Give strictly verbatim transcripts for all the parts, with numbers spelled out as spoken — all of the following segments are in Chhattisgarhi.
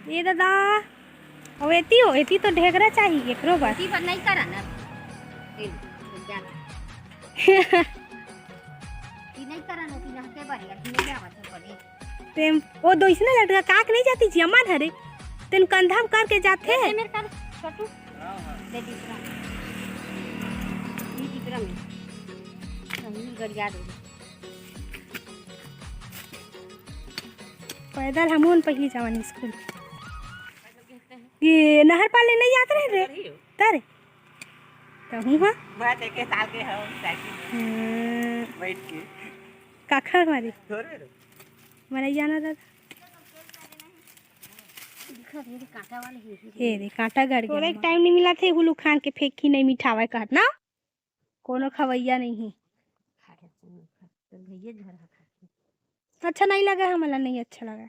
ए दादा, अउ एती हो, एती तो ढेकरा चाहिए एकरो बर। एती बर नहीं करा ना। ए, जा। ई नहीं करा ना, कि रहते बर, या कि नहीं आवत है परे। तेम, ओ दोइसने लटका काक नहीं जाती जी, अमन हरे। तेन कंधा में करके जाते हैं। मेरे कर, छोटू। दे दीपरा। ई दीपरा में। सही गड़िया दे। पैदल हमन पहली जावन स्कूल। ये नहर पाले नहीं जात रहे रे। तरे। कहूँ हाँ। मैं तो एक साल के हूँ, साइकिल में हम्म। बैठ के। काखर मारी। थोड़े रे। मरई जाना दादा। दिखा रे, कांटा वाले ही। हे रे, कांटा गड़ गया। थोड़ा एक टाइम नहीं मिला थे, हुलू खान के फेंक ही नहीं मिठावे कहत ना। कोनो खवैया नहीं है। खा के सुन, खा। तो भैया झरा खा के। अच्छा नहीं लगा है, मला नहीं अच्छा लगा।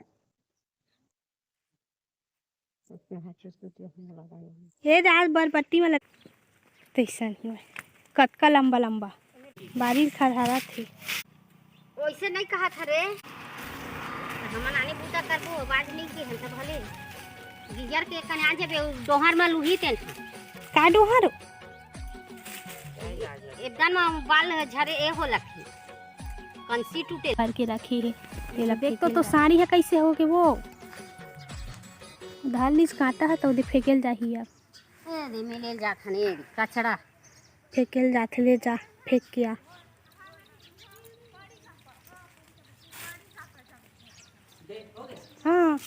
ये दाल बरबट्टी में लग-, तैसन ही है। कतका लंबा लंबा। बारिश खरहरा थे। ओइसे नहीं कहा था रे। हमन आने बूता करबो, आवाज नहीं की हम सब भले। गिजर के कने आ जेबे, उ डोहर में लुही तेन। का डोहर? एकदम बाल झरे ए हो लखी। कंसी टूटे। भर के रखे हे। ये ला देख तो, तो साड़ी है कैसे हो के वो। धार लिस कांटा है तो ओदे फेंकेल जाही अब। ए दे, में ले जात हन, ए दे, कचड़ा। फेंकेल जात ले जा, फेंक के आ। हाँ।